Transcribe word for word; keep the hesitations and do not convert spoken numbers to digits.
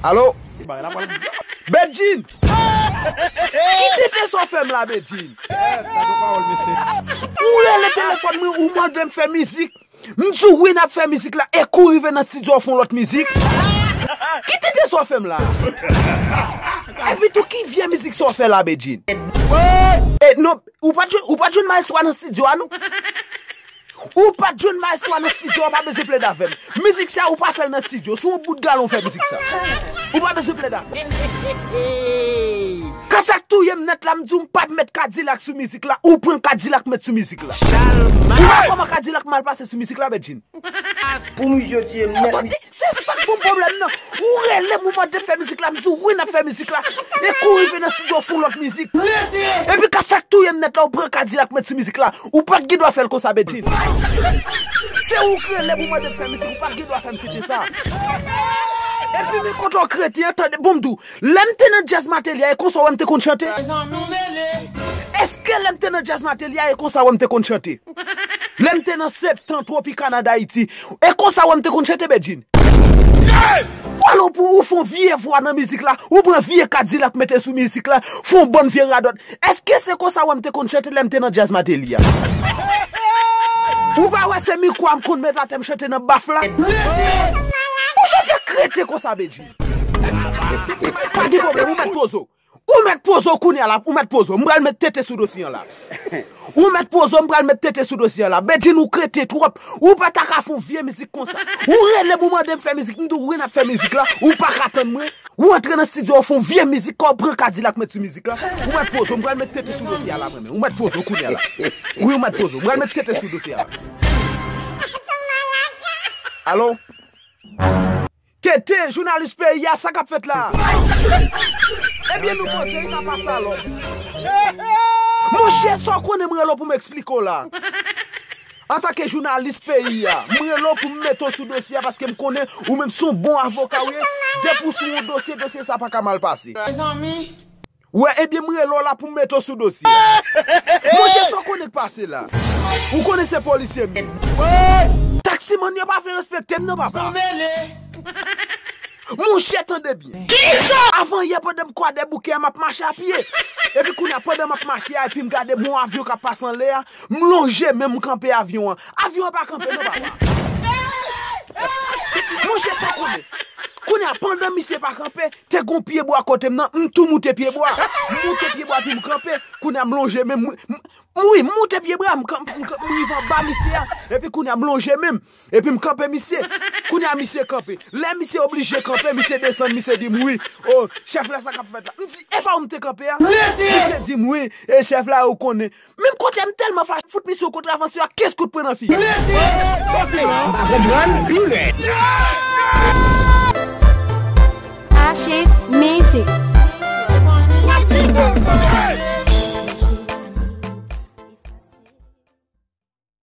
Alo? Bagay la pral. Bedjine! Ki tete sa w fè m la, Bedjine? Ou rele telefòn mwen, ou mande m fè mizik. M di w wi, n ap fè mizik la, e kou rive nan estidyo, w fè yon lòt mizik. Ki tete sa w fè m la? Epi tou, ki vye mizik sa w fè la, Bedjine? E non, ou pa t jwenn, ou pa t jwenn maestro a nan estidyo a, non? Ou pa t jwenn maestro a nan estidyo, ou pa bezwen plede avè m. Mizik sa, ou pa fè l nan estidyo. Sou yon bout galon w fè mizik sa. Ou pa bezwen plede avè m. Kansak touye m nèt la, m di w m p ap met Kadilak sou mizik la. Ou pran Kadilak met sou mizik la. Ou wè kòman Kadilak mal pase sou mizik la, Bedjine? Pou misye touye m nèt. Se sa k ban m pwoblèm nan. Ou rele m, ou mande m fè mizik la, m di w wi, n ap fè mizik la. E kou rive nan estidyo, w fè yon lòt mizik. Epi kansak touye m nèt la, ou pran Kadilak met sou mizik la. Ou pa t gen dwa fè l konsa, Bedjine. Se ou k rele m, ou mande m fè mizik, ou pa t gen dwa fè m tete sa. Epi men kote w k rete an, tande, bon, m di w, lè m te nan Djaz Matelye a, e konsa w wè m te konn chante? Èske lè m te nan Djaz Matelye a, e konsa w wè m te konn chante? Lè m te nan Septan, Tropicana d'Haïti, e konsa w wè m te konn chante, Bedjine? Ou al ou pou ou fè yon vye vwa nan mizik la, ou pran vye Kadilak mete sou mizik la, fè yon bann vye radòt. Èske se konsa w wè m te konn chante lè m te nan Djaz Matelye a? Ou pa wè se mikwo a m konn met atè, m chante nan baf la? Ou chofè k rete konsa, Bedjine. Pa gen pwoblèm, ou mèt poze w. Ou mèt poze w kounye a la, ou mèt poze w. M pral met tete sou dosye an la. Ou mèt poze w, m pral met tete sou dosye an la. Bedjine, ou k rete twòp. Ou pa ta ka fè yon vye mizik konsa. Ou rele m, ou mande m fè mizik, m di w wi, n ap fè mizik la. Ou pa ka tann mwen. Ou antre nan estidyo, ou fè yon vye mizik, kò w pran Kadilak met sou mizik la. Ou mèt poze w, m pral met tete sou dosye a la, mwen menm. Ou mèt poze w kounye a la. Wi, ou mèt poze w. M pral met tete sou dosye a la. Alo? Tete, jounalis peyi a, sa k ap fèt la? Ebyen, nou poze, e n ap pase a lòd. Monchè, sa w konnen m rele w pou m eksplike w la? Antanke jounalis peyi a, m rele w pou m mete w sou dosye a paske m konnen ou menm se yon bon avoka w ye. Depi w sou yon dosye, dosye sa pa ka mal pase. Mezanmi. Wè, ebyen, m rele w la pou m mete w sou dosye a. Monchè, sa w konnen k pase la? Ou konnen se polisye m ye. Taksimann yo pa vle respekte m non, papa. Monchè, tande byen. Avan yè, pandan m kwa dèboukè a, m ap mache a pye. Epi kounye a, pandan m ap mache a, epi m gade m wè yon avyon k ap pase anlè a, m lonje men m, m kanpe avyon an. Avyon an pa kanpe non, papa. Monchè, sa w konnen? Kounye a, pandan misye pa kanpe, te gon pyebwa kote m nan, m tou moute pyebwa. M moute pyebwa epi m kanpe. Kounye a, m lonje men m, m, m, wi, m moute pyebwa, m kan-, m kan-, m rive anba misye a. Epi kounye a, m lonje men m. Epi m kanpe misye. Kounye a, misye kanpe. Lè misye oblije kanpe, misye desann, misye di m wi. O, chèf la, sa k ap fèt la? M di, e pa ou m te kanpe a? Misye di m wi. E chèf la, ou konnen. Menm kote m tèlman fache, fout misye yon kontravans yo ak kenz kout pwen nan figi. Soti la. M pa konprann, pi rèd. Ache mizik.